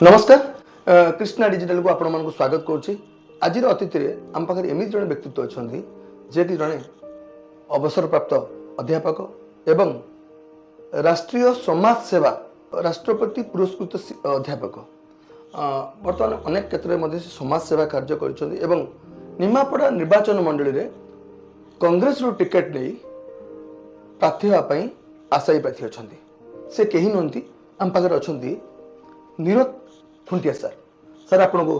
ନମସ୍କାର, କୃଷ୍ଣା ଡିଜିଟାଲକୁ ଆପଣମାନଙ୍କୁ ସ୍ୱାଗତ କରୁଛି। ଆଜିର ଅତିଥିରେ ଆମ ପାଖରେ ଏମିତି ଜଣେ ବ୍ୟକ୍ତିତ୍ୱ ଅଛନ୍ତି, ଯିଏକି ଜଣେ ଅବସରପ୍ରାପ୍ତ ଅଧ୍ୟାପକ ଏବଂ ରାଷ୍ଟ୍ରୀୟ ସମାଜ ସେବା ରାଷ୍ଟ୍ରପତି ପୁରସ୍କୃତ ଅଧ୍ୟାପକ। ବର୍ତ୍ତମାନ ଅନେକ କ୍ଷେତ୍ରରେ ମଧ୍ୟ ସେ ସମାଜ ସେବା କାର୍ଯ୍ୟ କରିଛନ୍ତି ଏବଂ ନିମାପଡ଼ା ନିର୍ବାଚନ ମଣ୍ଡଳୀରେ କଂଗ୍ରେସରୁ ଟିକେଟ୍ ନେଇ ପ୍ରାର୍ଥୀ ହେବା ପାଇଁ ଆଶାୟୀ ପ୍ରାର୍ଥୀ ଅଛନ୍ତି। ସେ କେହି ନୁହନ୍ତି, ଆମ ପାଖରେ ଅଛନ୍ତି ନିରୋଦ ଖୁଣ୍ଟିଆ ସାର୍। ସାର୍, ଆପଣଙ୍କୁ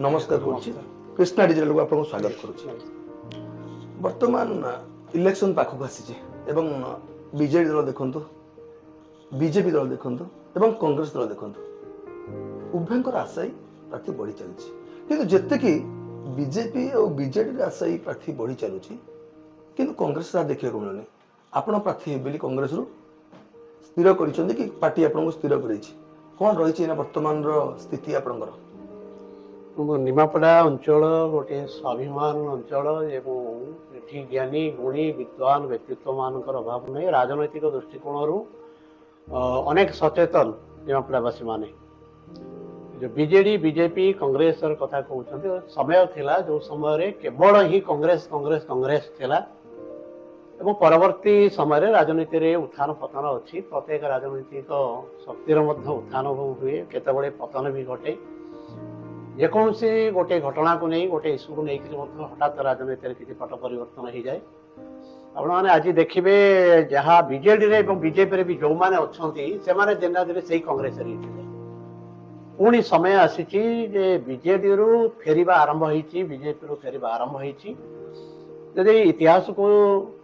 ନମସ୍କାର କରୁଛି। କୃଷ୍ଣା ଡିଜିଟାଲକୁ ଆପଣଙ୍କୁ ସ୍ୱାଗତ କରୁଛି। ବର୍ତ୍ତମାନ ଇଲେକ୍ସନ ପାଖକୁ ଆସିଛି ଏବଂ ବିଜେଡି ଦଳ ଦେଖନ୍ତୁ, ବିଜେପି ଦଳ ଦେଖନ୍ତୁ ଏବଂ କଂଗ୍ରେସ ଦଳ ଦେଖନ୍ତୁ, ଉଭୟଙ୍କର ଆଶାୟୀ ପ୍ରାର୍ଥୀ ବଢ଼ି ଚାଲିଛି। କିନ୍ତୁ ଯେତିକି ବିଜେପି ଆଉ ବିଜେଡିର ଆଶାୟୀ ପ୍ରାର୍ଥୀ ବଢ଼ି ଚାଲୁଛି, କିନ୍ତୁ କଂଗ୍ରେସ ତାହା ଦେଖିବାକୁ ମିଳୁନି। ଆପଣ ପ୍ରାର୍ଥୀ ହେବେ ବୋଲି କଂଗ୍ରେସରୁ ସ୍ଥିର କରିଛନ୍ତି କି ପାର୍ଟି ଆପଣଙ୍କୁ ସ୍ଥିର କରିଛି? କ'ଣ ରହିଛି ଏଇନା ବର୍ତ୍ତମାନର ସ୍ଥିତି ଆପଣଙ୍କର? ନିମାପଡ଼ା ଅଞ୍ଚଳ ଗୋଟିଏ ସ୍ୱାଭିମାନ ଅଞ୍ଚଳ ଏବଂ ଏଠି ଜ୍ଞାନୀ, ଗୁଣୀ, ବିଦ୍ୱାନ ବ୍ୟକ୍ତିତ୍ୱମାନଙ୍କର ଅଭାବ ନାହିଁ। ରାଜନୈତିକ ଦୃଷ୍ଟିକୋଣରୁ ଅନେକ ସଚେତନ ନିମାପଡ଼ାବାସୀ ମାନେ। ଯୋଉ ବିଜେଡି, ବିଜେପି, କଂଗ୍ରେସର କଥା କହୁଛନ୍ତି, ସମୟ ଥିଲା ଯୋଉ ସମୟରେ କେବଳ ହିଁ କଂଗ୍ରେସ, କଂଗ୍ରେସ, କଂଗ୍ରେସ ଥିଲା ଏବଂ ପରବର୍ତ୍ତୀ ସମୟରେ ରାଜନୀତିରେ ଉତ୍ଥାନ ପତନ ଅଛି। ପ୍ରତ୍ୟେକ ରାଜନୈତିକ ଶକ୍ତିର ମଧ୍ୟ ଉତ୍ଥାନ ହୁଏ, କେତେବେଳେ ପତନ ବି ଘଟେ। ଯେକୌଣସି ଗୋଟେ ଘଟଣାକୁ ନେଇ, ଗୋଟେ ଇସ୍ୟୁକୁ ନେଇକରି ମଧ୍ୟ ହଠାତ୍ ରାଜନୀତିରେ କିଛି ପଟ ପରିବର୍ତ୍ତନ ହେଇଯାଏ। ଆପଣମାନେ ଆଜି ଦେଖିବେ, ଯାହା ବିଜେଡିରେ ଏବଂ ବିଜେପିରେ ବି ଯୋଉମାନେ ଅଛନ୍ତି, ସେମାନେ ଦିନେ ନା ଦିନେ ସେଇ କଂଗ୍ରେସରେ ହିଁ ଥିଲେ। ପୁଣି ସମୟ ଆସିଛି ଯେ ବିଜେଡିରୁ ଫେରିବା ଆରମ୍ଭ ହେଇଛି, ବିଜେପିରୁ ଫେରିବା ଆରମ୍ଭ ହେଇଛି। ଯଦି ଇତିହାସକୁ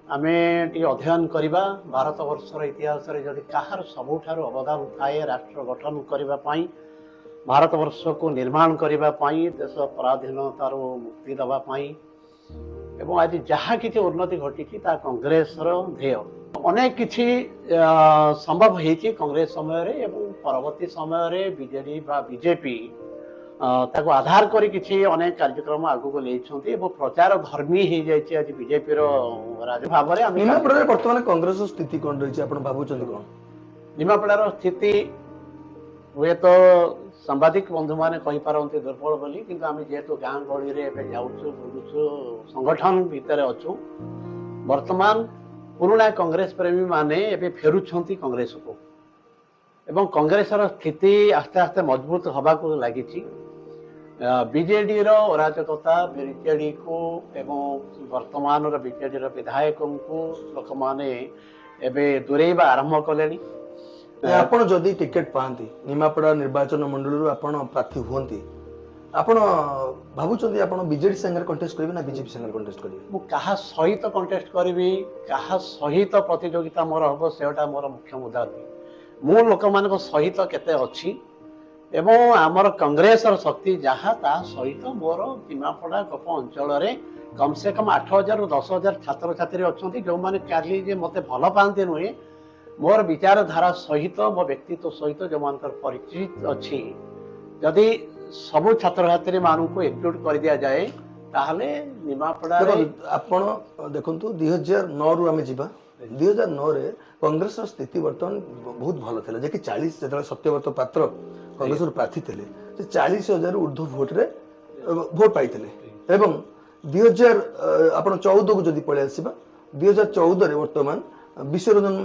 ଆମେ ଟିକେ ଅଧ୍ୟୟନ କରିବା, ଭାରତ ବର୍ଷର ଇତିହାସରେ ଯଦି କାହାର ସବୁଠାରୁ ଅବଦାନ ଥାଏ ରାଷ୍ଟ୍ର ଗଠନ କରିବା ପାଇଁ, ଭାରତ ବର୍ଷକୁ ନିର୍ମାଣ କରିବା ପାଇଁ, ଦେଶ ପରାଧୀନତାରୁ ମୁକ୍ତି ଦେବା ପାଇଁ ଏବଂ ଆଜି ଯାହା କିଛି ଉନ୍ନତି ଘଟିଛି, ତାହା କଂଗ୍ରେସର ଧ୍ୟେୟ। ଅନେକ କିଛି ସମ୍ଭବ ହେଇଛି କଂଗ୍ରେସ ସମୟରେ ଏବଂ ପରବର୍ତ୍ତୀ ସମୟରେ ବିଜେଡି ବା ବିଜେପି ତାକୁ ଆଧାର କରି କିଛି ଅନେକ କାର୍ଯ୍ୟକ୍ରମ ଆଗକୁ ନେଇଛନ୍ତି ଏବଂ ପ୍ରଚାର ଧର୍ମୀ ହେଇଯାଇଛି ଆଜି ବିଜେପିର ରାଜ ଭାବରେ ଆମେ। ନିମାପଡ଼ାରେ ବର୍ତ୍ତମାନ କଂଗ୍ରେସର ସ୍ଥିତି କ'ଣ ରହିଛି? ଆପଣ ଭାବୁଛନ୍ତି କ'ଣ? ନିମାପଡ଼ାର ସ୍ଥିତି ହୁଏତ ସାମ୍ବାଦିକ ବନ୍ଧୁମାନେ କହିପାରନ୍ତି ଦୁର୍ବଳ ବୋଲି, କିନ୍ତୁ ଆମେ ଯେହେତୁ ଗାଁ ଗହଳିରେ ଏବେ ଯାଉଛୁ, ବୁଲୁଛୁ, ସଂଗଠନ ଭିତରେ ଅଛୁ, ବର୍ତ୍ତମାନ ପୁରୁଣା କଂଗ୍ରେସ ପ୍ରେମୀ ମାନେ ଏବେ ଫେରୁଛନ୍ତି କଂଗ୍ରେସକୁ ଏବଂ କଂଗ୍ରେସର ସ୍ଥିତି ଆସ୍ତେ ଆସ୍ତେ ମଜବୁତ ହବାକୁ ଲାଗିଛି। ବିଜେଡିର ଅରାଜକତା, ବିଜେଡିକୁ ଏବଂ ବର୍ତ୍ତମାନର ବିଜେଡିର ବିଧାୟକଙ୍କୁ ଲୋକମାନେ ଏବେ ଦୂରେଇବା ଆରମ୍ଭ କଲେଣି। ଆପଣ ଯଦି ଟିକେଟ ପାଆନ୍ତି, ନିମାପଡ଼ା ନିର୍ବାଚନ ମଣ୍ଡଳୀରୁ ଆପଣ ପ୍ରାର୍ଥୀ ହୁଅନ୍ତି, ଆପଣ ଭାବୁଛନ୍ତି ଆପଣ ବିଜେଡି ସାଙ୍ଗରେ କଣ୍ଟେଷ୍ଟ କରିବେ ନା ବିଜେପି ସାଙ୍ଗରେ କଣ୍ଟେଷ୍ଟ କରିବେ? ମୁଁ କାହା ସହିତ କଣ୍ଟେଷ୍ଟ କରିବି, କାହା ସହିତ ପ୍ରତିଯୋଗିତା ମୋର ହବ, ସେଟା ମୋର ମୁଖ୍ୟ ମୁଦ୍ଦା ନୁହେଁ। ମୁଁ ଲୋକମାନଙ୍କ ସହିତ କେତେ ଅଛି ଏବଂ ଆମର କଂଗ୍ରେସର ଶକ୍ତି ଯାହା, ତା ସହିତ ମୋର ନିମାପଡ଼ା ଗୋପ ଅଞ୍ଚଳରେ କମ୍ ସେ କମ୍ 8,000ରୁ 10,000 ଛାତ୍ରଛାତ୍ରୀ ଅଛନ୍ତି, ଯେଉଁମାନେ ଖାଲି ଯେ ମୋତେ ଭଲ ପାଆନ୍ତି ନୁହେଁ, ମୋର ବିଚାରଧାରା ସହିତ, ମୋ ବ୍ୟକ୍ତିତ୍ୱ ସହିତ ଯେଉଁମାନଙ୍କର ପରିଚିତ ଅଛି। ଯଦି ସବୁ ଛାତ୍ରଛାତ୍ରୀ ମାନଙ୍କୁ ଏକଜୁଟ କରିଦିଆଯାଏ, ତାହେଲେ ନିମାପଡ଼ାରେ ଦେଖନ୍ତୁ, ଆପଣ ଦେଖନ୍ତୁ, 2009ରୁ ଆମେ ଯିବା। 2009ରେ କଂଗ୍ରେସର ସ୍ଥିତି ବର୍ତ୍ତମାନ ବହୁତ ଭଲ ଥିଲା ଯେ କି 40, ଯେତେବେଳେ ସତ୍ୟବ୍ରତ ପାତ୍ର କଂଗ୍ରେସର ପ୍ରାର୍ଥୀ ଥିଲେ, ସେ 40,000ରୁ ଉର୍ଦ୍ଧ୍ୱ ଭୋଟରେ ଭୋଟ ପାଇଥିଲେ। ଏବଂ 2000 ଆପଣ 14କୁ ଯଦି ପଳେଇ ଆସିବା, 2014ରେ ବର୍ତ୍ତମାନ ବିଶ୍ୱରଞ୍ଜନ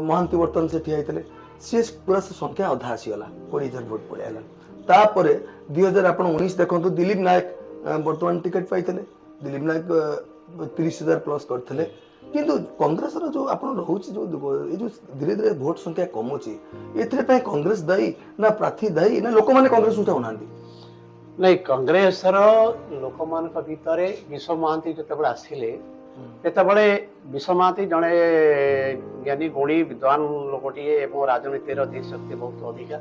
ମହାନ୍ତି ବର୍ତ୍ତମାନ ସେ ଠିଆ ହେଇଥିଲେ। ସିଏ ପୁରା ସେ ସଂଖ୍ୟା ଅଧା ଆସିଗଲା, 20,000 ଭୋଟ ପଳେଇ ଆସିଲା। ତାପରେ 2000 ଆପଣ 19 ଦେଖନ୍ତୁ, ଦିଲ୍ଲୀପ ନାୟକ ବର୍ତ୍ତମାନ ଟିକେଟ ପାଇଥିଲେ। ଦିଲ୍ଲୀପ ନାୟକ 30,000 ପ୍ଲସ୍ କରିଥିଲେ। କିନ୍ତୁ କଂଗ୍ରେସର ଯୋଉ ଆପଣ ରହୁଛି, ଯୋଉ ଏଇ ଯୋଉ ଧୀରେ ଧୀରେ ଭୋଟ ସଂଖ୍ୟା କମୁଛି, ଏଥିରେ ପାଇଁ କଂଗ୍ରେସ ଦାୟୀ ନା ପ୍ରାର୍ଥୀ ଦାୟୀ ନା ଲୋକମାନେ କଂଗ୍ରେସ ଚାହୁଁନାହାନ୍ତି? ନାଇଁ, କଂଗ୍ରେସର ଲୋକମାନଙ୍କ ଭିତରେ ବିଶ୍ୱ ମହାନ୍ତି ଯେତେବେଳେ ଆସିଲେ, ସେତେବେଳେ ବିଶ୍ୱ ମହାନ୍ତି ଜଣେ ଜ୍ଞାନୀ, ଗୁଣୀ, ବିଦ୍ୱାନ ଲୋକଟିଏ ଏବଂ ରାଜନୀତିର ଧୀଶକ୍ତି ବହୁତ ଅଧିକା।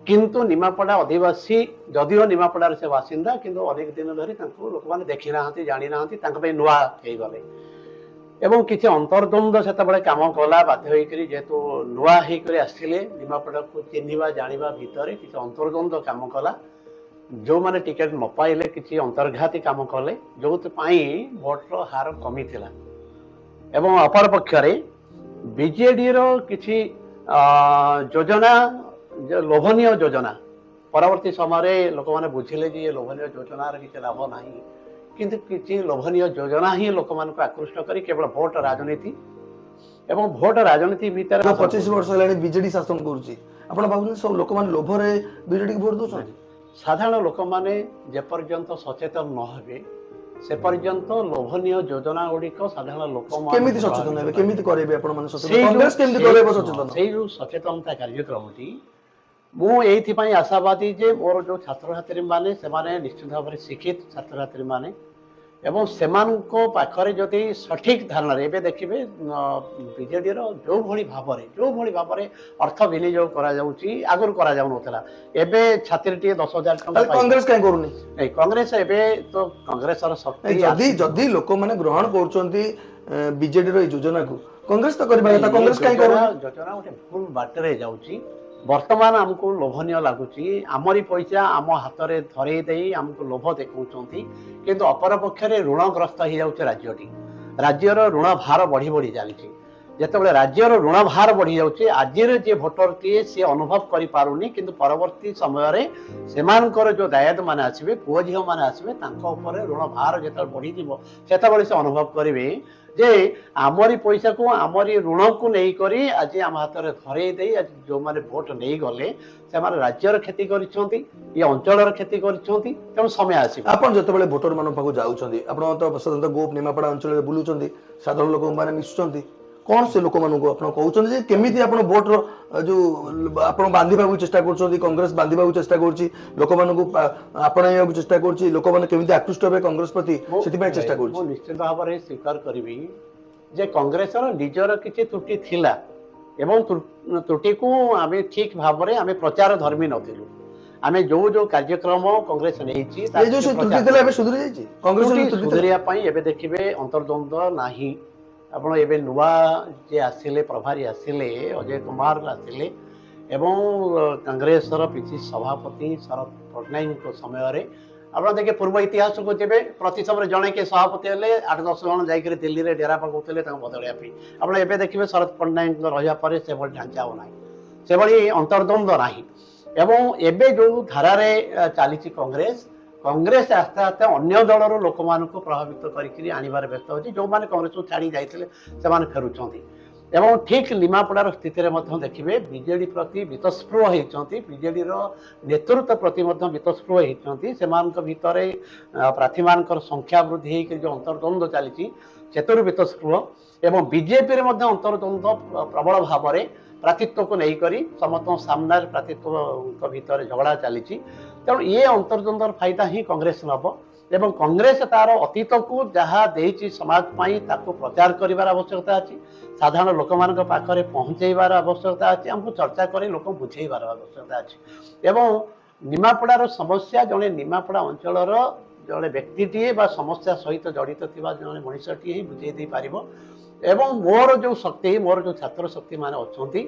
କିନ୍ତୁ ନିମାପଡ଼ା ଅଧିବାସୀ, ଯଦିଓ ନିମାପଡ଼ାର ସେ ବାସିନ୍ଦା, କିନ୍ତୁ ଅନେକ ଦିନ ଧରି ତାଙ୍କୁ ଲୋକମାନେ ଦେଖି ନାହାନ୍ତି, ଜାଣି ନାହାନ୍ତି, ତାଙ୍କ ପାଇଁ ନୂଆ ହେଇଗଲେ ଏବଂ କିଛି ଅନ୍ତର୍ଦ୍ୱନ୍ଦ୍ୱ ସେତେବେଳେ କାମ କଲା। ବାଧ୍ୟ ହେଇକରି, ଯେହେତୁ ନୂଆ ହେଇକରି ଆସିଲେ, ନିମାପଡ଼ାକୁ ଚିହ୍ନିବା ଜାଣିବା ଭିତରେ କିଛି ଅନ୍ତର୍ଦ୍ୱନ୍ଦ୍ୱ କାମ କଲା। ଯେଉଁମାନେ ଟିକେଟ ନ ପାଇଲେ, କିଛି ଅନ୍ତର୍ଘାତୀ କାମ କଲେ, ଯୋଉଥିପାଇଁ ଭୋଟର ହାର କମିଥିଲା। ଏବଂ ଅପରପକ୍ଷରେ ବିଜେଡିର କିଛି ଯୋଜନା, ଲୋଭନୀୟ ଯୋଜନା ପରବର୍ତ୍ତୀ ସମୟରେ ଲୋକମାନେ ବୁଝିଲେ ଯେ ଏ ଲୋଭନୀୟ ଯୋଜନାର କିଛି ଲାଭ ନାହିଁ, କିନ୍ତୁ କିଛି ଲୋଭନୀୟ ଯୋଜନା ହିଁ ଲୋକମାନଙ୍କୁ ଆକୃଷ୍ଟ କରି କେବଳ ଭୋଟ ରାଜନୀତି ଏବଂ ଭୋଟ ରାଜନୀତି ଭିତରେ 25 ବର୍ଷ ହେଲାଣି ବିଜେଡି ଶାସନ କରୁଛି, ଆପଣ ଭାବୁଛନ୍ତି ସବୁ ଲୋକମାନେ ଲୋଭରେ ବିଜେଡିକୁ ଭୋଟ ଦଉଛନ୍ତି? ସାଧାରଣ ଲୋକମାନେ ଯେପର୍ଯ୍ୟନ୍ତ ସଚେତନ ନ ହେବେ ସେ ପର୍ଯ୍ୟନ୍ତ ଲୋଭନୀୟ ଯୋଜନା ଗୁଡ଼ିକ ସାଧାରଣ ଲୋକ କେମିତି ସଚେତନ ହେବେ? କେମିତି କରାଇବେ ଆପଣ ମାନେ ସଚେତନ? କଂଗ୍ରେସ କେମିତି କରାଇବ ସଚେତନ? ସେଇ ଯୋଉ ସଚେତନତା କାର୍ଯ୍ୟକ୍ରମଟି, ମୁଁ ଏଇଥିପାଇଁ ଆଶାବାଦୀ ଯେ ମୋର ଯୋଉ ଛାତ୍ରଛାତ୍ରୀ ମାନେ, ସେମାନେ ନିଶ୍ଚିତ ଭାବରେ ଶିକ୍ଷିତ ଛାତ୍ରଛାତ୍ରୀ ମାନେ ଏବଂ ସେମାନଙ୍କ ପାଖରେ ଯଦି ସଠିକ ଧାରଣାରେ, ଏବେ ଦେଖିବେ ବିଜେଡିର ଯୋଉଭଳି ଭାବରେ ଅର୍ଥ ବିନିଯୋଗ କରାଯାଉଛି, ଆଗରୁ କରାଯାଉନଥିଲା। ଏବେ ଛାତ୍ରୀଟିଏ 10,000 ଟଙ୍କା ତାହେଲେ ପାଇବ। କଂଗ୍ରେସ କାହିଁ କରୁନି? ନାଇଁ, କଂଗ୍ରେସ ଏବେ ତ କଂଗ୍ରେସର ଶକ୍ତି ନାଇଁ, ଯଦି ଲୋକମାନେ ଗ୍ରହଣ କରୁଛନ୍ତି ବିଜେଡିର ଏଇ ଯୋଜନାକୁ, କଂଗ୍ରେସ ତ କରିବା କଥା। କଂଗ୍ରେସ କାହିଁ କରୁନି? ଯୋଜନା ଗୋଟେ ଭୁଲ ବାଟରେ ଯାଉଛି। ବର୍ତ୍ତମାନ ଆମକୁ ଲୋଭନୀୟ ଲାଗୁଛି, ଆମରି ପଇସା ଆମ ହାତରେ ଧରେଇ ଦେଇ ଆମକୁ ଲୋଭ ଦେଖାଉଛନ୍ତି, କିନ୍ତୁ ଅପରପକ୍ଷରେ ଋଣଗ୍ରସ୍ତ ହେଇଯାଉଛି ରାଜ୍ୟଟି। ରାଜ୍ୟର ଋଣ ଭାର ବଢି ବଢି ଚାଲିଛି। ଯେତେବେଳେ ରାଜ୍ୟର ଋଣ ଭାର ବଢି ଯାଉଛି, ଆଜିର ଯିଏ ଭୋଟରଟିଏ ସିଏ ଅନୁଭବ କରିପାରୁନି, କିନ୍ତୁ ପରବର୍ତ୍ତୀ ସମୟରେ ସେମାନଙ୍କର ଯୋଉ ଦାୟାଦ ମାନେ ଆସିବେ, ପୁଅ ଝିଅ ମାନେ ଆସିବେ, ତାଙ୍କ ଉପରେ ଋଣ ଭାର ଯେତେବେଳେ ବଢିଯିବ, ସେତେବେଳେ ସେ ଅନୁଭବ କରିବେ ଯେ ଆମରି ପଇସାକୁ, ଆମରି ଋଣକୁ ନେଇକରି ଆଜି ଆମ ହାତରେ ଧରେଇ ଦେଇ ଆଜି ଯୋଉମାନେ ଭୋଟ ନେଇଗଲେ, ସେମାନେ ରାଜ୍ୟର କ୍ଷତି କରିଛନ୍ତି, ଏ ଅଞ୍ଚଳର କ୍ଷତି କରିଛନ୍ତି। ତେଣୁ ସମୟ ଆସିବ। ଆପଣ ଯେତେବେଳେ ଭୋଟର ମାନଙ୍କ ପାଖକୁ ଯାଉଛନ୍ତି, ଆପଣ ତ ସାଧାରଣତଃ ଗୋପ ନିମାପଡ଼ା ଅଞ୍ଚଳରେ ବୁଲୁଛନ୍ତି, ସାଧାରଣ ଲୋକମାନେ ମିଶୁଛନ୍ତି, କଣ ସେ ଲୋକମାନଙ୍କୁ ଆପଣ କହୁଛନ୍ତି ଯେ କେମିତି ଆପଣ ଭୋଟର ଯୋଉ ଆପଣ ବାନ୍ଧିବାକୁ ଚେଷ୍ଟା କରୁଛନ୍ତି, କଂଗ୍ରେସ ବାନ୍ଧିବାକୁ ଚେଷ୍ଟା କରୁଛି, ଲୋକମାନଙ୍କୁ ଆପଣେଇବାକୁ ଚେଷ୍ଟା କରୁଛି, ଲୋକମାନେ କେମିତି ଆକୃଷ୍ଟ ହେବେ କଂଗ୍ରେସ ପ୍ରତି ସେଥିପାଇଁ ଚେଷ୍ଟା କରୁଛି? ମୁଁ ନିଶ୍ଚିତ ଭାବରେ ସ୍ୱୀକାର କରିବି ଯେ କଂଗ୍ରେସର ନିଜର କିଛି ତ୍ରୁଟି ଥିଲା ଏବଂ ତ୍ରୁଟିକୁ ଆମେ ଠିକ ଭାବରେ ଆମେ ପ୍ରଚାର ଧର୍ମୀ ନଥିଲୁ। ଆମେ ଯୋଉ ଯୋଉ କାର୍ଯ୍ୟକ୍ରମ କଂଗ୍ରେସ ନେଇଛି, ତାର ଏ ଯୋଉ ସେ କିଛି ତ୍ରୁଟି ପ୍ରଚାର ଥିଲା, ଏବେ ସୁଧୁରି ଯାଇଛି କଂଗ୍ରେସ? ତ୍ରୁଟି ତ୍ରୁଟି ଥିଲା। ସୁଧୁରିବା ପାଇଁ ଏବେ ଦେଖିବେ ଅନ୍ତର୍ଦ୍ୱନ୍ଦ୍ୱ ନାହିଁ। ଆପଣ ଏବେ ନୂଆ ଯିଏ ଆସିଲେ, ପ୍ରଭାରୀ ଆସିଲେ, ଅଜୟ କୁମାର ଆସିଲେ ଏବଂ କଂଗ୍ରେସର ପିସି ସଭାପତି ଶରତ ପଟ୍ଟନାୟକଙ୍କ ସମୟରେ ଆପଣ ଦେଖିବେ, ପୂର୍ବ ଇତିହାସକୁ ଯିବେ, ପ୍ରତି ସମୟରେ ଜଣେ କିଏ ସଭାପତି ହେଲେ 8-10 ଜଣ ଯାଇକରି ଦିଲ୍ଲୀରେ ଡେରା ପକାଉଥିଲେ ତାଙ୍କୁ ବଦଳିବା ପାଇଁ। ଆପଣ ଏବେ ଦେଖିବେ, ଶରତ ପଟ୍ଟନାୟକଙ୍କ ରହିବା ପରେ ସେଭଳି ଢାଞ୍ଚା ଆଉ ନାହିଁ, ସେଭଳି ଅନ୍ତର୍ଦ୍ୱନ୍ଦ୍ୱ ନାହିଁ। ଏବଂ ଏବେ ଯୋଉ ଧାରାରେ ଚାଲିଛି କଂଗ୍ରେସ, କଂଗ୍ରେସ ଆସ୍ତେ ଆସ୍ତେ ଅନ୍ୟ ଦଳର ଲୋକମାନଙ୍କୁ ପ୍ରଭାବିତ କରିକିରି ଆଣିବାରେ ବ୍ୟସ୍ତ ଅଛି। ଯୋଉମାନେ କଂଗ୍ରେସକୁ ଛାଡ଼ି ଯାଇଥିଲେ, ସେମାନେ ଫେରୁଛନ୍ତି। ଏବଂ ଠିକ ନିମାପଡ଼ାର ସ୍ଥିତିରେ ମଧ୍ୟ ଦେଖିବେ, ବିଜେଡି ପ୍ରତି ବୀତସ୍ପୃହ ହେଇଛନ୍ତି, ବିଜେଡିର ନେତୃତ୍ୱ ପ୍ରତି ମଧ୍ୟ ବୀତସ୍ପୃହ ହେଇଛନ୍ତି। ସେମାନଙ୍କ ଭିତରେ ପ୍ରାର୍ଥୀମାନଙ୍କର ସଂଖ୍ୟା ବୃଦ୍ଧି ହେଇକରି ଯୋଉ ଅନ୍ତର୍ଦ୍ୱନ୍ଦ୍ୱ ଚାଲିଛି, ସେଥିରୁ ବୀତସ୍ପୃହ। ଏବଂ ବିଜେପିରେ ମଧ୍ୟ ଅନ୍ତର୍ଦ୍ୱନ୍ଦ୍ୱ ପ୍ରବଳ ଭାବରେ ପ୍ରାର୍ଥୀତ୍ୱକୁ ନେଇକରି ସମସ୍ତଙ୍କ ସାମ୍ନାରେ ପ୍ରାର୍ଥୀତ୍ୱଙ୍କ ଭିତରେ ଝଗଡ଼ା ଚାଲିଛି। ତେଣୁ ଇଏ ଅନ୍ତର୍ଦ୍ୱନ୍ଦ୍ୱର ଫାଇଦା ହିଁ କଂଗ୍ରେସ ନେବ ଏବଂ କଂଗ୍ରେସ ତାର ଅତୀତକୁ ଯାହା ଦେଇଛି ସମାଜ ପାଇଁ, ତାକୁ ପ୍ରଚାର କରିବାର ଆବଶ୍ୟକତା ଅଛି, ସାଧାରଣ ଲୋକମାନଙ୍କ ପାଖରେ ପହଞ୍ଚେଇବାର ଆବଶ୍ୟକତା ଅଛି, ଆମକୁ ଚର୍ଚ୍ଚା କରି ଲୋକଙ୍କୁ ବୁଝେଇବାର ଆବଶ୍ୟକତା ଅଛି। ଏବଂ ନିମାପଡ଼ାର ସମସ୍ୟା ଜଣେ ନିମାପଡ଼ା ଅଞ୍ଚଳର ଜଣେ ବ୍ୟକ୍ତିଟିଏ ବା ସମସ୍ୟା ସହିତ ଜଡ଼ିତ ଥିବା ଜଣେ ମଣିଷଟିଏ ହିଁ ବୁଝେଇ ଦେଇପାରିବ। ଏବଂ ମୋର ଯୋଉ ଶକ୍ତି, ମୋର ଯୋଉ ଛାତ୍ର ଶକ୍ତି ମାନେ ଅଛନ୍ତି,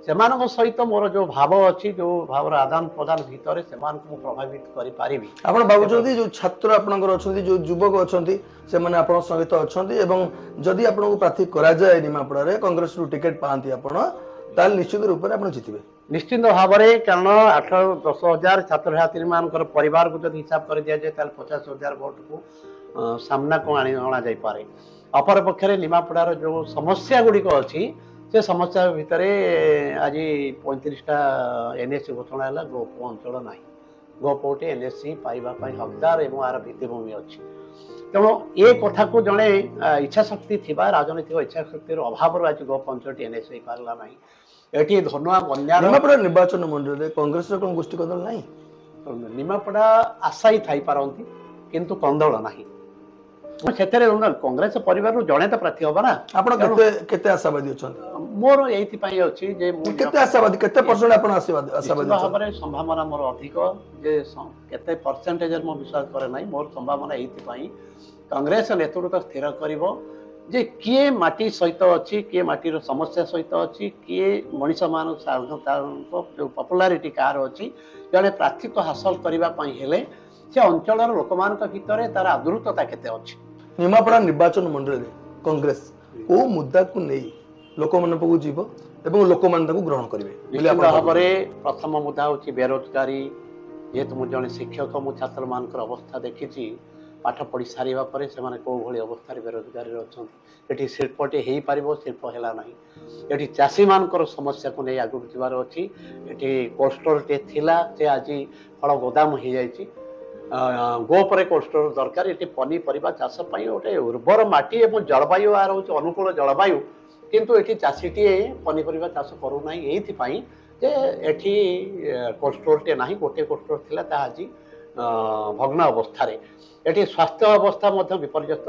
ସେମାନଙ୍କ ସହିତ ମୋର ଯୋଉ ଭାବ ଅଛି, ଯୋଉ ଭାବର ଆଦାନ ପ୍ରଦାନ ଭିତରେ ସେମାନଙ୍କୁ ମୁଁ ପ୍ରଭାବିତ କରିପାରିବି। ଆପଣ ଭାବୁଛନ୍ତି ଯୋଉ ଛାତ୍ର ଆପଣଙ୍କର ଅଛନ୍ତି, ଯୋଉ ଯୁବକ ଅଛନ୍ତି, ସେମାନେ ଆପଣଙ୍କ ସହିତ ଅଛନ୍ତି ଏବଂ ଯଦି ଆପଣଙ୍କୁ ପ୍ରାର୍ଥୀ କରାଯାଏ ନିମାପଡ଼ାରେ, କଂଗ୍ରେସରୁ ଟିକେଟ ପାଆନ୍ତି ଆପଣ, ତାହେଲେ ନିଶ୍ଚିତ ରୂପରେ ଆପଣ ଜିତିବେ? ନିଶ୍ଚିତ ଭାବରେ, କାରଣ 8-10 ହଜାର ଛାତ୍ରଛାତ୍ରୀ ମାନଙ୍କର ପରିବାରକୁ ଯଦି ହିସାବ କରି ଦିଆଯାଏ, ତାହେଲେ 50,000 ଭୋଟକୁ ସାମ୍ନାକୁ ଅଣାଯାଇପାରେ। ଅପରପକ୍ଷରେ ନିମାପଡ଼ାର ଯୋଉ ସମସ୍ୟା ଗୁଡ଼ିକ ଅଛି, ସେ ସମସ୍ୟା ଭିତରେ ଆଜି 35ଟା ଏନ୍ଏସି ଘୋଷଣା ହେଲା, ଗୋପ ଅଞ୍ଚଳ ନାହିଁ। ଗୋପ ଗୋଟେ ଏନ୍ଏସି ପାଇବା ପାଇଁ ହକଦାର ଏବଂ ଆର ଭିତ୍ତିଭୂମି ଅଛି। ତେଣୁ ଏ କଥାକୁ ଜଣେ ଇଚ୍ଛାଶକ୍ତି ଥିବା, ରାଜନୈତିକ ଇଚ୍ଛାଶକ୍ତିର ଅଭାବରୁ ଆଜି ଗୋପ ଅଞ୍ଚଳଟି ଏନ୍ଏସି ହେଇପାରିଲା ନାହିଁ। ଏଠି ଧନୁଆ ବନ୍ୟାର ନିମାପଡ଼ା ନିର୍ବାଚନ ମଣ୍ଡଳୀରେ କଂଗ୍ରେସର କଣ ଗୋଷ୍ଠୀ କନ୍ଦଳ ନାହିଁ? ନିମାପଡ଼ା ଆଶାୟୀ ଥାଇପାରନ୍ତି, କିନ୍ତୁ କନ୍ଦଳ ନାହିଁ। ସେଥିରେ କଂଗ୍ରେସ ପରିବାରରୁ ଜଣେ ତ ପ୍ରାର୍ଥୀ ହବ ନା। ଆପଣ କେତେ କେତେ ଆଶାବାଦୀ ଅଛନ୍ତି? ମୋର ଏଇଥିପାଇଁ ଅଛି ଯେ ମୁଁ କେତେ ଆଶାବାଦୀ, କେତେ ପରସେଣ୍ଟ ଆପଣ ଆଶାବାଦୀ ନିଶ୍ଚିତ ଅଛନ୍ତି? ଭାବରେ ସମ୍ଭାବନା ମୋର ଅଧିକ ଯେ କେତେ ପରସେଣ୍ଟେଜ ମୁଁ ବିଶ୍ୱାସ କରେ ନାହିଁ। ମୋର ସମ୍ଭାବନା ଏଇଥିପାଇଁ, କଂଗ୍ରେସ ନେତୃତ୍ୱ ସ୍ଥିର କରିବ ଯେ କିଏ ମାଟି ସହିତ ଅଛି, କିଏ ମାଟିର ସମସ୍ୟା ସହିତ ଅଛି, କିଏ ମଣିଷମାନଙ୍କ ସାଧାରଣଙ୍କ ଯୋଉ ପପୁଲାରିଟି କାହାର ଅଛି। ଜଣେ ପ୍ରାର୍ଥୀତ୍ୱ ହାସଲ କରିବା ପାଇଁ ହେଲେ ସେ ଅଞ୍ଚଳର ଲୋକମାନଙ୍କ ଭିତରେ ତାର ଆଦୃତତା କେତେ ଅଛି। ନିମାପଡ଼ା ନିର୍ବାଚନ ମଣ୍ଡଳୀରେ କଂଗ୍ରେସ କୋଉ ମୁଦ୍ଦାକୁ ନେଇ ଲୋକମାନଙ୍କ ପାଖକୁ ଯିବ ଏବଂ ଲୋକମାନେ ତାକୁ ଗ୍ରହଣ କରିବେ ବୋଲି ନିଶ୍ଚିତ ଆପଣ ଭାବରେ ପ୍ରଥମ ମୁଦ୍ଦା ହେଉଛି ବେରୋଜଗାରୀ। ଯେହେତୁ ମୁଁ ଜଣେ ଶିକ୍ଷକ, ମୁଁ ଛାତ୍ରମାନଙ୍କର ଅବସ୍ଥା ଦେଖିଛି। ପାଠ ପଢ଼ି ସାରିବା ପରେ ସେମାନେ କେଉଁ ଭଳି ଅବସ୍ଥାରେ ବେରୋଜଗାରରେ ଅଛନ୍ତି। ଏଠି ଶିଳ୍ପଟି ହେଇପାରିବ, ଶିଳ୍ପ ହେଲା ନାହିଁ। ଏଠି ଚାଷୀମାନଙ୍କର ସମସ୍ୟାକୁ ନେଇ ଆଗକୁ ଯିବାର ଅଛି। ଏଠି କୋଲ୍ଡ ଷ୍ଟୋରଟିଏ ଥିଲା, ସେ ଆଜି ଫଳ ଗୋଦାମ ହେଇଯାଇଛି। ଗୋପରେ କୋଲ୍ଡ ଷ୍ଟୋର ଦରକାର। ଏଠି ପନିପରିବା ଚାଷ ପାଇଁ ଗୋଟେ ଉର୍ବର ମାଟି ଏବଂ ଜଳବାୟୁ, ଆର ହେଉଛି ଅନୁକୂଳ ଜଳବାୟୁ, କିନ୍ତୁ ଏଠି ଚାଷୀଟିଏ ପନିପରିବା ଚାଷ କରୁନାହିଁ ଏଇଥିପାଇଁ ଯେ ଏଠି କୋଲ୍ଡ ଷ୍ଟୋରଟିଏ ନାହିଁ। ଗୋଟିଏ କୋଲ୍ଡ ଷ୍ଟୋର ଥିଲା, ତାହା ଆଜି ଭଗ୍ନ ଅବସ୍ଥାରେ। ଏଠି ସ୍ୱାସ୍ଥ୍ୟ ଅବସ୍ଥା ମଧ୍ୟ ବିପର୍ଯ୍ୟସ୍ତ।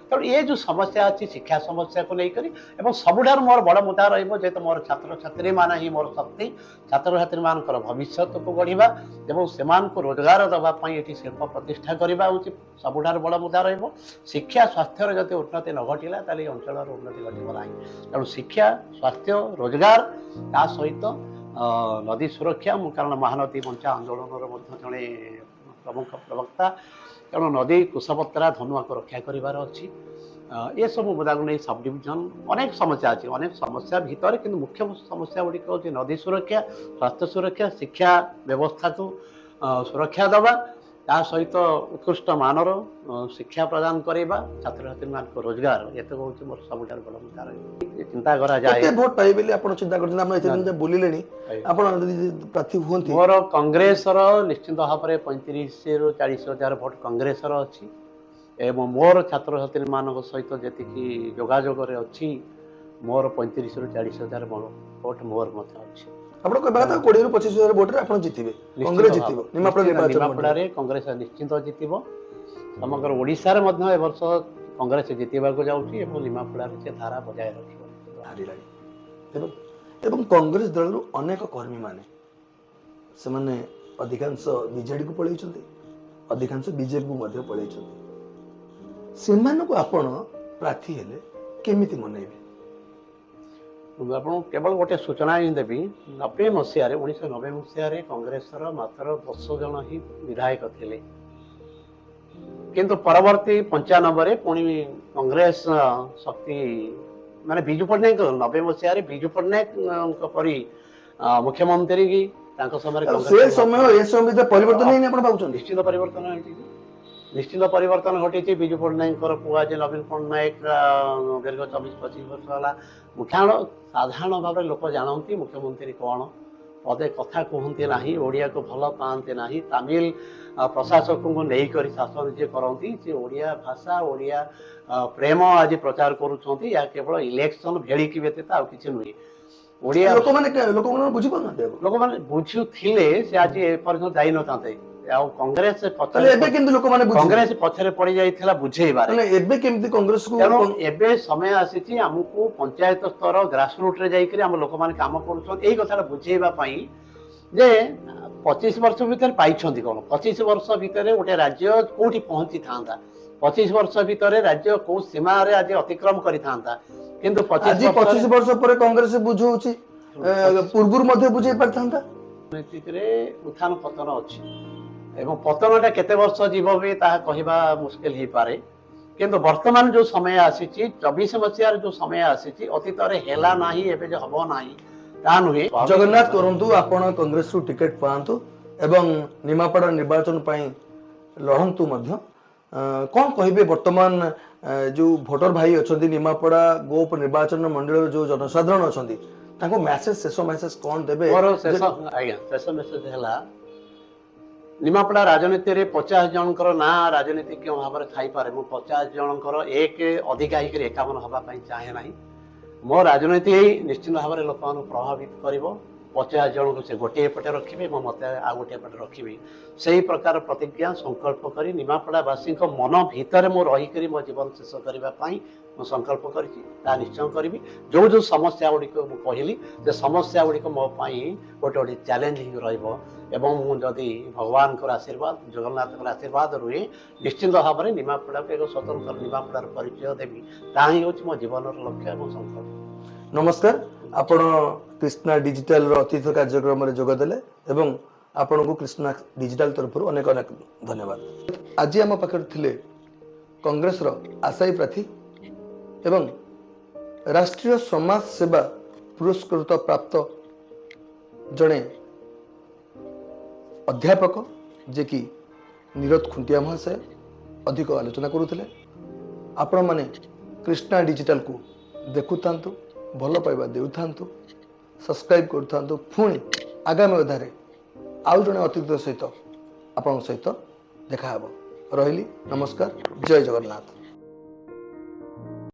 ତେଣୁ ଏ ଯେଉଁ ସମସ୍ୟା ଅଛି ଶିକ୍ଷା ସମସ୍ୟାକୁ ନେଇକରି, ଏବଂ ସବୁଠାରୁ ମୋର ବଡ଼ ମୁଦ୍ଦା ରହିବ, ଯେହେତୁ ମୋର ଛାତ୍ରଛାତ୍ରୀମାନେ ହିଁ ମୋର ଶକ୍ତି, ଛାତ୍ରଛାତ୍ରୀମାନଙ୍କର ଭବିଷ୍ୟତକୁ ଗଢ଼ିବା ଏବଂ ସେମାନଙ୍କୁ ରୋଜଗାର ଦେବା ପାଇଁ ଏଠି ଶିଳ୍ପ ପ୍ରତିଷ୍ଠା କରିବା ହେଉଛି ସବୁଠାରୁ ବଡ଼ ମୁଦ୍ଦା ରହିବ। ଶିକ୍ଷା ସ୍ୱାସ୍ଥ୍ୟର ଯଦି ଉନ୍ନତି ନ ଘଟିଲା, ତାହେଲେ ଏ ଅଞ୍ଚଳର ଉନ୍ନତି ଘଟିବ ନାହିଁ। ତେଣୁ ଶିକ୍ଷା, ସ୍ୱାସ୍ଥ୍ୟ, ରୋଜଗାର, ତା ସହିତ ନଦୀ ସୁରକ୍ଷା। ମୁଁ କାରଣ ମହାନଦୀ ବଞ୍ଚା ଆନ୍ଦୋଳନର ମଧ୍ୟ ଜଣେ ପ୍ରମୁଖ ପ୍ରବକ୍ତା। ତେଣୁ ନଦୀ କୁଶପତ୍ରା ଧନୁଆକୁ ରକ୍ଷା କରିବାର ଅଛି। ଏସବୁ ମୁଦ୍ଦାକୁ ନେଇ ସବ୍ ଡିଭିଜନ ଅନେକ ସମସ୍ୟା ଅଛି। ଅନେକ ସମସ୍ୟା ଭିତରେ କିନ୍ତୁ ମୁଖ୍ୟ ସମସ୍ୟା ଗୁଡ଼ିକ ହେଉଛି ନଦୀ ସୁରକ୍ଷା, ସ୍ୱାସ୍ଥ୍ୟ ସୁରକ୍ଷା, ଶିକ୍ଷା ବ୍ୟବସ୍ଥାକୁ ସୁରକ୍ଷା ଦେବା, ତା ସହିତ ଉତ୍କୃଷ୍ଟ ମାନର ଶିକ୍ଷା ପ୍ରଦାନ କରିବା, ଛାତ୍ରଛାତ୍ରୀମାନଙ୍କ ରୋଜଗାର। ଏତକ ହେଉଛି ମୋର ସବୁଠାରୁ ବଡ଼ ମୁଦ୍ଦା ରହିବ। ଚିନ୍ତା କରାଯାଏ। କେତେ ଭୋଟ ପାଇବେ ବୋଲି ଆପଣ ଚିନ୍ତା କରୁଛନ୍ତି? ଆପଣ ଏତେ ଦିନ ଯାଏ ବୁଲିଲେଣି। ଆପଣ ଯଦି ପ୍ରାର୍ଥୀ ହୁଅନ୍ତି? ମୋର କଂଗ୍ରେସର ନିଶ୍ଚିତ ଭାବରେ 35ରୁ 40 ହଜାର ଭୋଟ କଂଗ୍ରେସର ଅଛି ଏବଂ ମୋର ଛାତ୍ରଛାତ୍ରୀମାନଙ୍କ ସହିତ ଯେତିକି ଯୋଗାଯୋଗରେ ଅଛି, ମୋର 35ରୁ 40 ହଜାର ଭୋଟ ମୋର ମଧ୍ୟ ଅଛି। ଆପଣ କହିବା କଥା 20ରୁ 25 ହଜାର ଭୋଟରେ ଆପଣ ଜିତିବେ, କଂଗ୍ରେସ ଜିତିବ ନିମାପଡ଼ା ନିଶ୍ଚିତ। ନିର୍ବାଚନ ମଣ୍ଡଳୀ। ନିମାପଡ଼ାରେ କଂଗ୍ରେସ ନିଶ୍ଚିତ ଜିତିବ। ସମଗ୍ର ଓଡ଼ିଶାରେ ମଧ୍ୟ ଏ ବର୍ଷ କଂଗ୍ରେସ ଜିତିବାକୁ ଯାଉଛି ଏବଂ ନିମାପଡ଼ାରେ ସେ ଧାରା ବଜାୟ ରଖିବ। ହାରିଲାଣି ଏବଂ କଂଗ୍ରେସ ଦଳରୁ ଅନେକ କର୍ମୀମାନେ, ସେମାନେ ଅଧିକାଂଶ ବିଜେଡିକୁ ପଳେଇଛନ୍ତି, ଅଧିକାଂଶ ବିଜେପିକୁ ମଧ୍ୟ ପଳେଇଛନ୍ତି। ସେମାନଙ୍କୁ ଆପଣ ପ୍ରାର୍ଥୀ ହେଲେ କେମିତି ମନେଇବେ? ମୁଁ ଆପଣଙ୍କୁ କେବଳ ଗୋଟେ ସୂଚନା ହିଁ ଦେବି। 90 ମସିହାରେ, 1990 ମସିହାରେ କଂଗ୍ରେସର ମାତ୍ର 10 ଜଣ ହିଁ ବିଧାୟକ ଥିଲେ। କିନ୍ତୁ ପରବର୍ତ୍ତୀ 95ରେ ପୁଣି କଂଗ୍ରେସ ଶକ୍ତି, ମାନେ ବିଜୁ ପଟ୍ଟନାୟକ, 90 ମସିହାରେ ବିଜୁ ପଟ୍ଟନାୟକଙ୍କ ପରି ମୁଖ୍ୟମନ୍ତ୍ରୀ କି ତାଙ୍କ ସମୟରେ ଆଉ ସେ କଂଗ୍ରେସ ସମୟ ଏ ସମୟ ଭିତରେ ପରିବର୍ତ୍ତନ ହେଇନି ଆପଣ ଭାବୁଛନ୍ତି? ନିଶ୍ଚିତ ପରିବର୍ତ୍ତନ ହେଇଛି, ନିଶ୍ଚିତ ପରିବର୍ତ୍ତନ ଘଟିଛି। ବିଜୁ ପଟ୍ଟନାୟକଙ୍କର ପୁଅ ଆଜି ନବୀନ ପଟ୍ଟନାୟକ ଦୀର୍ଘ 24-25 ବର୍ଷ ହେଲା ମୁଖ୍ୟ। ସାଧାରଣ ଭାବରେ ଲୋକ ଜାଣନ୍ତି ମୁଖ୍ୟମନ୍ତ୍ରୀ କ'ଣ। ପଦେ କଥା କୁହନ୍ତି ନାହିଁ, ଓଡ଼ିଆକୁ ଭଲ ପାଆନ୍ତି ନାହିଁ, ତାମିଲ ପ୍ରଶାସକଙ୍କୁ ନେଇକରି ଶାସନ ଯିଏ କରନ୍ତି, ସେ ଓଡ଼ିଆ ଭାଷା, ଓଡ଼ିଆ ପ୍ରେମ ଆଜି ପ୍ରଚାର କରୁଛନ୍ତି। ଏହା କେବଳ ଇଲେକ୍ସନ ଭେଳିକି ବ୍ୟତୀତ ଆଉ କିଛି ନୁହେଁ। ଓଡ଼ିଆ ଲୋକମାନେ ବୁଝିପାରୁନାହାନ୍ତି ଆକୁ। ଲୋକମାନେ ବୁଝୁଥିଲେ ସେ ଆଜି ଏପର୍ଯ୍ୟନ୍ତ ଯାଇନଥାନ୍ତେ। ଆଉ କଂଗ୍ରେସ ତାହେଲେ ପଛରେ ଏବେ କେମିତି ଲୋକମାନେ ବୁଝିବେ? କଂଗ୍ରେସ ପଛରେ ପଡି ଯାଇଥିଲା ବୁଝେଇବାରେ। ମାନେ ଏବେ କେମିତି କଂଗ୍ରେସକୁ ତେଣୁ ଏବେ ସମୟ ଆସିଛି ଆମକୁ ପଞ୍ଚାୟତ ସ୍ତର ଗ୍ରାସରୁଟରେ ଯାଇକରି ଆମ ଲୋକମାନେ କାମ କରୁଛନ୍ତି, ଏଇ କଥାଟା ବୁଝେଇବା ପାଇଁ ଯେ 25 ବର୍ଷ ଭିତରେ ପାଇଛନ୍ତି କଣ, 25 ବର୍ଷ ଭିତରେ ଗୋଟେ ରାଜ୍ୟ କୋଉଠି ପହଞ୍ଚିଥାନ୍ତା, 25 ବର୍ଷ ଭିତରେ ରାଜ୍ୟ କୋଉ ସୀମାରେ ଆଜି ଅତିକ୍ରମ କରିଥାନ୍ତା। କିନ୍ତୁ 25 ଆଜି ବର୍ଷ 25 ବର୍ଷ ପରେ କଂଗ୍ରେସ ବୁଝଉଛି, ପୂର୍ବରୁ ମଧ୍ୟ ବୁଝେଇ ପାରିଥାନ୍ତା। ରାଜନୀତିରେ ଉତ୍ଥାନ ପତନ ଅଛି ଏବଂ ପତନଟା କେତେ ବର୍ଷ ଯିବ ବି ତାହା କହିବା ମୁସ୍କିଲ ହେଇପାରେ। କିନ୍ତୁ ବର୍ତ୍ତମାନ ଯୋଉ ସମୟ ଆସିଛି, 24 ମସିହାରେ ଯୋଉ ସମୟ ଆସିଛି, ଅତୀତରେ ହେଲା ନାହିଁ, ଏବେ ଯେ ହବ ନାହିଁ ତାହା ନୁହେଁ। ଜଗନ୍ନାଥ କରନ୍ତୁ ଆପଣ କଂଗ୍ରେସରୁ ଟିକେଟ ପାଆନ୍ତୁ ଏବଂ ନିମାପଡ଼ା ନିର୍ବାଚନ ପାଇଁ ଲଢ଼ନ୍ତୁ ମଧ୍ୟ। କଣ କହିବେ ବର୍ତ୍ତମାନ ଯୋଉ ଭୋଟର ଭାଇ ଅଛନ୍ତି, ନିମାପଡ଼ା ଗୋପ ନିର୍ବାଚନ ମଣ୍ଡଳୀର ଯୋଉ ଜନସାଧାରଣ ଅଛନ୍ତି, ତାଙ୍କୁ ମେସେଜ, ଶେଷ ମେସେଜ କଣ ଦେବେ? ମୋର ଶେଷ, ଆଜ୍ଞା, ଶେଷ ମେସେଜ ହେଲା, ନିମାପଡ଼ା ରାଜନୀତିରେ 50 ଜଣଙ୍କର ନାଁ ରାଜନୀତିଜ୍ଞ ଭାବରେ ଥାଇପାରେ। ମୁଁ 50 ଜଣଙ୍କର ଏକ ଅଧିକା ହେଇକରି 51 ହେବା ପାଇଁ ଚାହେଁ ନାହିଁ। ମୋ ରାଜନୀତି ନିଶ୍ଚିତ ଭାବରେ ଲୋକମାନଙ୍କୁ ପ୍ରଭାବିତ କରିବ। 50 ଜଣଙ୍କୁ ସେ ଗୋଟିଏ ପଟେ ରଖିବେ ଏବଂ ମୋତେ ଆଉ ଗୋଟିଏ ପଟେ ରଖିବେ, ସେଇ ପ୍ରକାର ପ୍ରତିଜ୍ଞା ସଂକଳ୍ପ କରି ନିମାପଡ଼ାବାସୀଙ୍କ ମନ ଭିତରେ ମୁଁ ରହିକରି ମୋ ଜୀବନ ଶେଷ କରିବା ପାଇଁ ମୁଁ ସଂକଳ୍ପ କରିଛି। ତାହା ନିଶ୍ଚୟ କରିବି। ଯୋଉ ଯୋଉ ସମସ୍ୟା ଗୁଡ଼ିକ ମୁଁ କହିଲି, ସେ ସମସ୍ୟା ଗୁଡ଼ିକ ମୋ ପାଇଁ ଗୋଟେ ଗୋଟେ ଚ୍ୟାଲେଞ୍ଜ ହିଁ ରହିବ ଏବଂ ମୁଁ ଯଦି ଭଗବାନଙ୍କର ଆଶୀର୍ବାଦ, ଜଗନ୍ନାଥଙ୍କର ଆଶୀର୍ବାଦ ରୁହେ, ନିଶ୍ଚିତ ଭାବରେ ନିମାପଡ଼ାକୁ ଏକ ସ୍ୱତନ୍ତ୍ର ନିମାପଡ଼ାର ପରିଚୟ ଦେବି। ତାହା ହିଁ ହେଉଛି ମୋ ଜୀବନର ଲକ୍ଷ୍ୟ ଏବଂ ସଂକଳ୍ପ। ନମସ୍କାର। ଆପଣ କୃଷ୍ଣା ଡିଜିଟାଲର ଅତିଥି କାର୍ଯ୍ୟକ୍ରମରେ ଯୋଗ ଦେଲେ ଏବଂ ଆପଣଙ୍କୁ କୃଷ୍ଣା ଡିଜିଟାଲ ତରଫରୁ ଅନେକ ଅନେକ ଧନ୍ୟବାଦ। ଆଜି ଆମ ପାଖରେ ଥିଲେ କଂଗ୍ରେସର ଆଶାୟୀ ପ୍ରାର୍ଥୀ ଏବଂ ରାଷ୍ଟ୍ରୀୟ ସମାଜ ସେବା ପୁରସ୍କୃତ ପ୍ରାପ୍ତ ଜଣେ ଅଧ୍ୟାପକ। ଯିଏକି ନିରଦ ଖୁଣ୍ଟିଆ ମହାଶୟ ଅଧିକ ଆଲୋଚନା କରୁଥିଲେ। ଆପଣମାନେ କୃଷ୍ଣା ଡିଜିଟାଲକୁ ଦେଖୁଥାନ୍ତୁ, ଭଲ ପାଇବା ଦେଉଥାନ୍ତୁ, ସବସ୍କ୍ରାଇବ୍ କରୁଥାନ୍ତୁ। ପୁଣି ଆଗାମୀ ଅଧ୍ୟାୟରେ ଆଉ ଜଣେ ଅତିଥିଙ୍କ ସହିତ ଆପଣଙ୍କ ସହିତ ଦେଖାହେବ। ରହିଲି, ନମସ୍କାର, ଜୟ ଜଗନ୍ନାଥ।